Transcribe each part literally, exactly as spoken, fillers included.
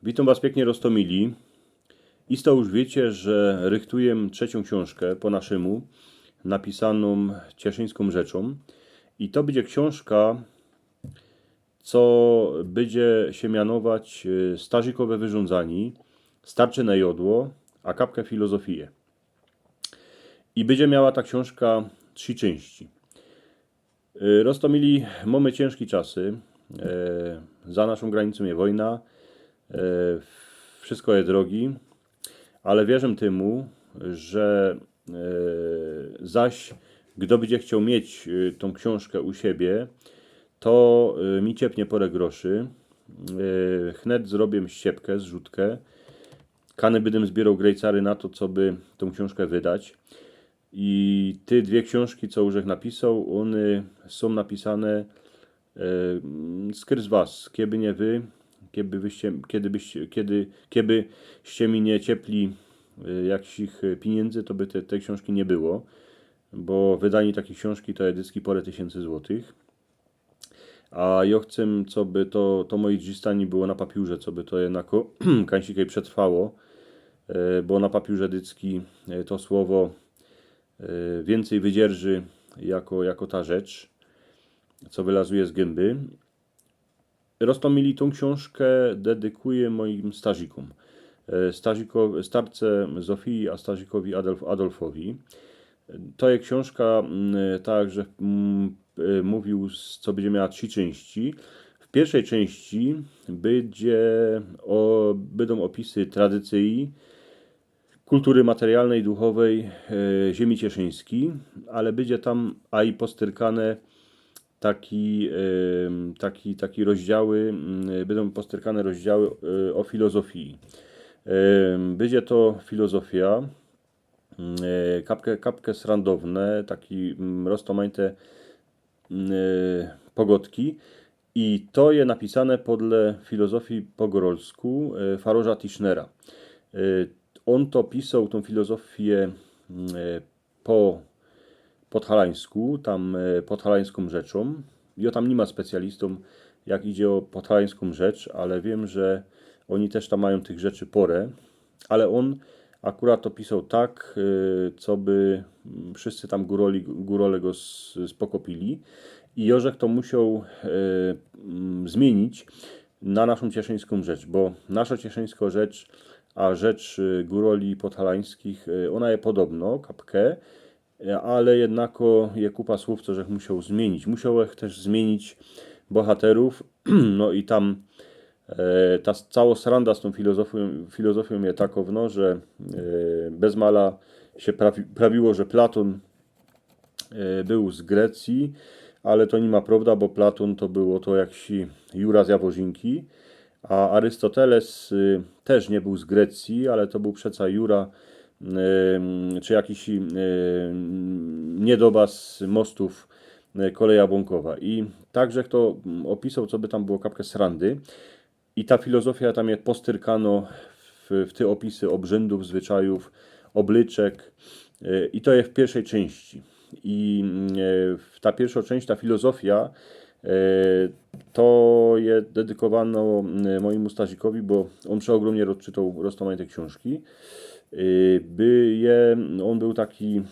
Witōm was piyknie, Roztomili. Isto już wiycie, że rychtujymy trzeciōm ksiōnżkã po naszymu, napisanōm cieszyńskōm rzeczōm. I to bydzie ksiōnżka, co bydzie sie mianować, y, Starzikowe wyrządzanie, Starczyne jodło, a kapkã filozofije. I bydzie miała ta ksiōnżka trzi czynści. Y, Roztomili, mōmy ciynżki czasy. E, za naszōm granicōm je wojna. E, wszystko je drogi. Ale wierzym tymu, że, e, zaś kto bydzie chcioł mieć, y, tōm ksiōnżkã u siebie, to, y, mi ciepnie pore groszy. Y, chnet zrobiym ściepkã, zrzutkã. Kany bydym zbiyrōł grejcary na to, co by tōm ksiōnżkã wydać. I te dwie ksiōnżki, co już żech napisoł, ône sōm napisane, e, mm, skryz was. Keby niy wy, keby wyście, kedy byście, kedy, keby ście mi niy ciepli, e, jakichś, e, piniyndy, to by te, te ksiōnżki niy było, bo wydanie takij ksiōnżki to je dycki pore tysiyncy złotych. A jo chcã, co by to, to moje drzistanie było na papiōrze, co by to jednako kańsikej przetrwało, e, bo na papiōrze dycki, e, to słowo, e, wiyncyj wydzierży jako, jako ta rzecz, co wylazuje z gymby. Roztomili, tōm ksiōnżkã dedykujã mojim starzikōm. E, starziko-, starce Zofii, a starzikowi Adolf-, Adolfowi. To je ksiōnżka, mm, tak jak żech, mm, e, mōwiōł, s-, co bydzie miała trzi czynści. W piyrszej czynści bydzie o-, bydōm ôpisy tradycyji, kultury materialnyj, duchowyj, e, ziymi cieszyńskij, ale bydzie tam aj postyrkane taki, em, taki, taki rozdziały, mm, bydōm postyrkane rozdziały, e, o filozofii. Em, bydzie to filozofia, mm, e, kapkã, kapkã srandowne, taki, mm, roztomajte, mm, e, pogodki. I to je napisane podle filozofii po gorolsku, e, Farorza Tischnera. E, ôn to pisoł, tōm filozofiã, mm, e, po podhalańsku, tam, e, podhalańskōm rzeczōm. Jo tam niyma specjalistōm, jak idzie o podhalańskōm rzecz, ale wiym, że ôni tyż tam majōm tych rzeczy pore, ale ôn akurat to pisoł tak, e, co by, mm, wszyscy tam góroli, górole go s-, spokopili. I jo żech to musioł, e, mm, zmiynić na naszōm cieszyńskōm rzecz, bo nasza cieszyńsko rzecz, a rzecz, e, góroli podhalańskich, e, ôna je podobno, kapkã, e, ale jednako je kupa słōw, co żech musioł zmiynić. Musioł żech tyż zmiynić bohaterōw, no i tam, e, ta s-, cało sranda z tōm filozofijōm, filozofijōm je takowno, że, e, bez mala sie prawi-, prawiło, że Platōn, e, bōł z Grecyje, ale to niyma prowda, bo Platōn to było to jakiś jura z Jaworzinki, a Arystoteles, y, tyż niy bōł z Grecyje, ale to bōł przeca jura, em, czy jakiś, em, niydoba z mostōw, e, koleja Bōnkowa. I tak żech to, mm, ôpisoł, co by tam było kapkã srandy. I ta filozofia tam je postyrkano w, w te ôpisy ôbrzędōw, zwyczajōw, ôblyczek. E, i to je w piyrszej czynści. I, mm, e, w ta piyrszŏ czynść, ta filozofia, e, to je dedykowano, mm, mojimu starzikowi, bo ôn przeôgrōmnie rozczytoł roztomajte ksiōnżki. E, by je, ôn bōł taki,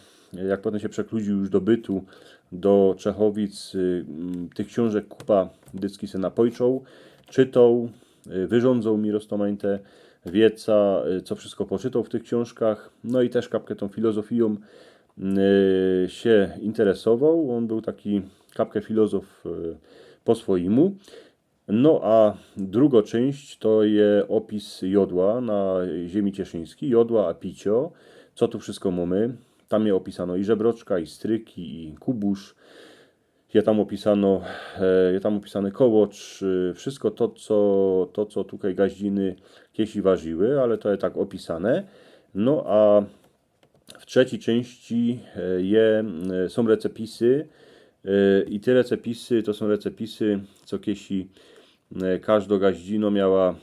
jak potym sie przekludziōł już do bytu, do Czechowic, y, mm, tych ksiōnżek kupa, dycki se napojczoł, czytoł, y, wyrządzoł mi roztomajte wieca, y, co wszystko poczytoł w tych ksiōnżkach. No i tyż kapkã tōm filozofijōm, y, sie interesowoł. Ôn bōł taki kapkã filozof, y, po swojimu. No a drugŏ czynść to je ôpis jodła na ziymi cieszyńskij. Jodła a picio. Co tu wszystko mōmy? Tam je ôpisano i żebroczka, i stryki, i kubōrz. Je tam ôpisano, e, je tam ôpisany kołocz, e, wszystko to, co, to, co tukej gaździny kiesi warziły, ale to je tak ôpisane. No a w trzecyj czynści, e, je, e, sōm recepisy, e, i te recepisy to sōm recepisy, co kiesi, e, kożdŏ gaździno miała,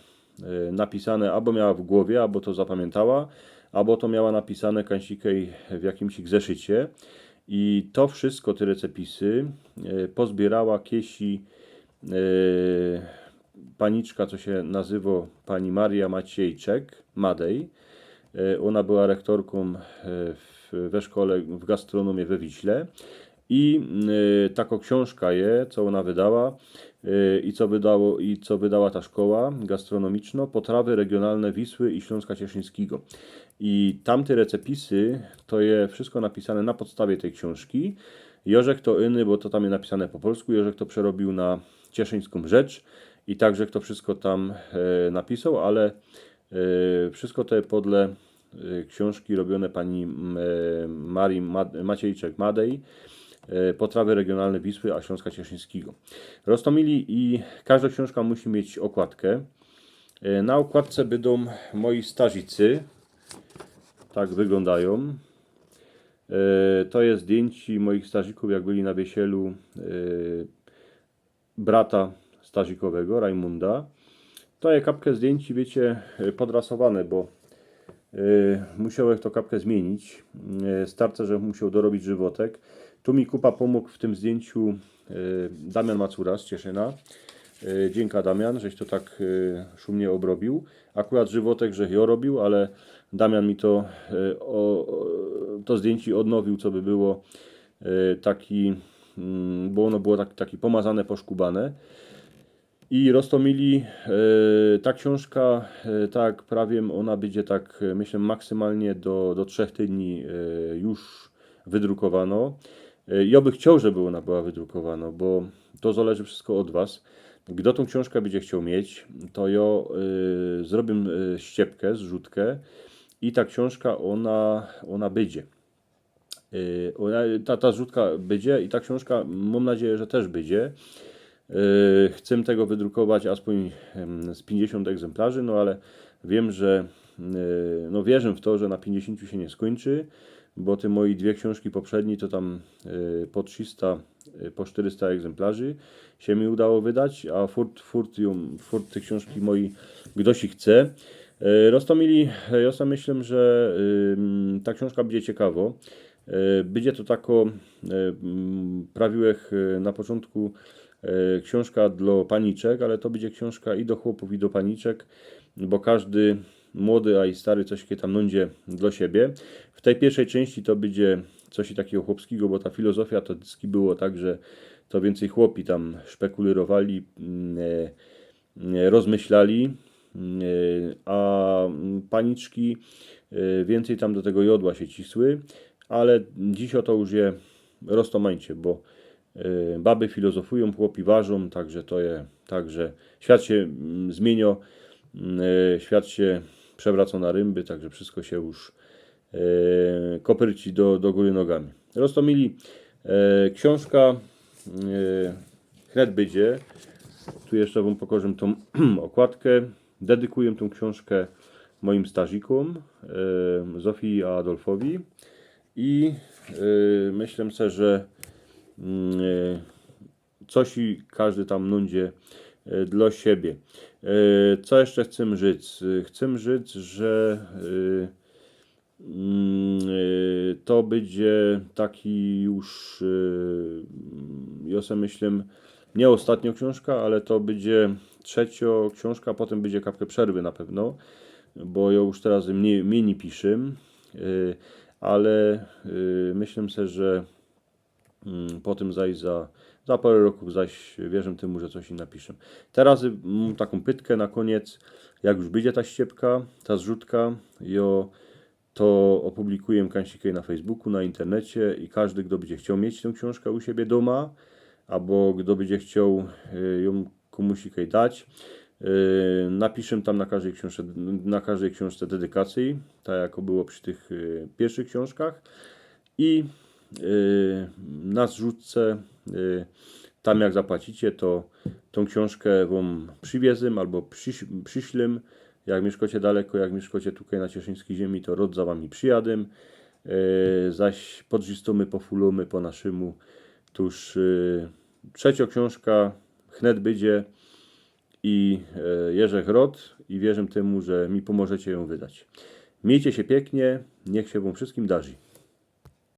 e, napisane, abo miała w gowie, abo to zapamiyntała, abo to miała napisane kańsikej w jakimś zeszycie. I to wszystko, te recepisy, e, pozbiyrała kiesi, e, paniczka, co sie nazywo pani Maria Maciejczek-Madej. E, ôna była rektorkōm, e, w, we szkole w gastronomie we Wiśle. I, e, takŏ ksiōnżka je, co ôna wydała, e, i co wydało, i co wydała ta szkoła gastronomiczno, Potrawy regionalne Wisły i Ślōnska Cieszyńskigo. I tamte recepisy, to je wszystko napisane na podstawie tyj ksiōnżki. Jorzech to inny, bo to tam je napisane po polsku, Jorzech to przerobiōł na cieszyńskōm rzecz i także to wszystko tam, e, napisoł, ale, e, wszystko to je podle, e, ksiōnżki robiōne pani, m, e, Marii Ma-, Maciejczek-Madej, e, Potrawy regionalne Wisły a Ślōnska Cieszyńskigo. Roztōmili, i każdŏ ksiōnżka musi mieć ôkładkã. E, na ôkładce bydōm moi starzicy. Tak wyglōndajōm. E, to je zdjyńci moich starzikōw, jak byli na wiesielu, e, brata starzikowego, Rajmunda. To je kapkã zdjyńci, wiycie, e, podrasowane, bo, e, musiołech to kapkã zmiynić. E, starcerze musioł dorobić żywotek. Tu mi kupa pōmōg w tym zdjyńciu, e, Damian Macura z Cieszyna. E, dziynkŏ, Damian, żeś to tak, e, szumnie ôbrobiōł. Akurat żywotek żech jŏ robiōł, ale Damian mi to, e, ô, ô, to zdjyńci ôdnowiōł, co by było, e, taki, mm, bo ôno było tak, taki pōmazane, poszkubane. I roztōmili, e, ta ksiōnżka, e, tak prawie ôna bydzie tak, e, myślã, maksymalnie do, do trzech tydni, e, już wydrukowano. E, jŏ bych chcioł, żeby ôna była wydrukowano, bo to zależy wszystko ôd was. Kto tōm ksiōnżkã bydzie chcioł mieć, to jŏ, e, zrobiã, e, ściepkã, zrzutkã i ta ksiōnżka, ôna, ôna bydzie. E, ôna, ta, ta zrzutka bydzie i ta ksiōnżka, mōm nadzieja, że tyż bydzie. E, chcã tego wydrukować aspōń, em, z piyńćdziesiōnt egzymplarzy, no ale wiym, że, e, no wierzã w to, że na piyńćdziesiōntu sie niy skōńczy, bo te moje dwie ksiōnżki poprzednie to tam, e, po trzysta, e, po sztyrysta egzymplarzy sie mi udało wydać, a furt, furt, jōm, furt te ksiōnżki moje ktoś ich chce. E, roztōmili, e, jŏ so myślã, że, ym, ta ksiōnżka bydzie ciekawŏ. E, bydzie to takŏ, e, mm, prawiłech, e, na poczōntku, e, ksiōnżka dlŏ paniczek, ale to bydzie ksiōnżka i do chłopōw, i do paniczek, bo kożdy młody, a i stary coś tam nōjdzie dlŏ siebie. W tyj piyrszej czynści to bydzie coś takigo chłopskigo, bo ta filozofia to dyski było tak, że to wiyncyj chłopi tam szpekulyrowali, mm, e, e, rozmyślali, e, a, mm, paniczki, e, wiyncyj tam do tego jŏdła sie cisły, ale dzisiŏ to już je roztōmajcie, bo, e, baby filozofujōm, chłopi warzōm, tak że to je, tak że świat sie, mm, zmiyniŏ, mm, e, świat sie przewracŏ na rymby, tak że wszystko sie już, e, kopyrci do, do gōry nogami. Roztōmili, e, ksiōnżka, e, wnet bydzie. Tu jeszcze wōm pokŏżę tōm ôkładkã. Dedykujã tōm ksiōnżkã mojim starzikōm, e, Zofii a Adolfowi. I, e, myślã se, że, mm, e, coś i kożdy tam nōjdzie, e, dlŏ siebie. E, co jeszcze chcã rzec? E, chcã rzec, że, e, mm, e, to bydzie taki już, e, jŏ se myślã, niy ôstatniŏ ksiōnżka, ale to bydzie trzeciŏ ksiōnżka, potym bydzie kapkã przerwy na pewno, bo jŏ już teroz mnij, mnij piszã, e, ale, e, myślã se, że mm, potym zaś za, za pŏrã rokōw zaś wierzã tymu, że coś i napiszã. Teroz mōm takõ pytkã na kōniec, jak już bydzie ta ściepka, ta zrzutka, jŏ to ôpublikujã kańsikej na Facebooku, na internecie i kożdy, fto bydzie chcioł mieć tã ksiōnżkã u siebie dōma, abo fto bydzie chcioł, y, jã kōmuś kej dać, y, napiszã tam na kożdej ksiōnżce, na kożdej ksiōnżce dedykacyjõ, tak jako było przi tych, y, piyrszych ksiōnżkach. I, y, na zrzutce, y, tam jak zapłacicie, to tã ksiōnżkã wōm prziwiezym abo prziś-, prziślym. Jak miyszkŏcie daleko, jak miyszkŏcie tukej na cieszyńskij ziymi, to rŏd za wami przijadym. Y, zaś podrzistōmy, pofulōmy po naszymu. Tōż, y, trzeciŏ ksiōnżka wnet bydzie. I, e, jeżech rŏd i wierzym tymu, że mi pōmożecie jã wydać. Miejcie sie piyknie, niych sie wōm wszyskim darzi.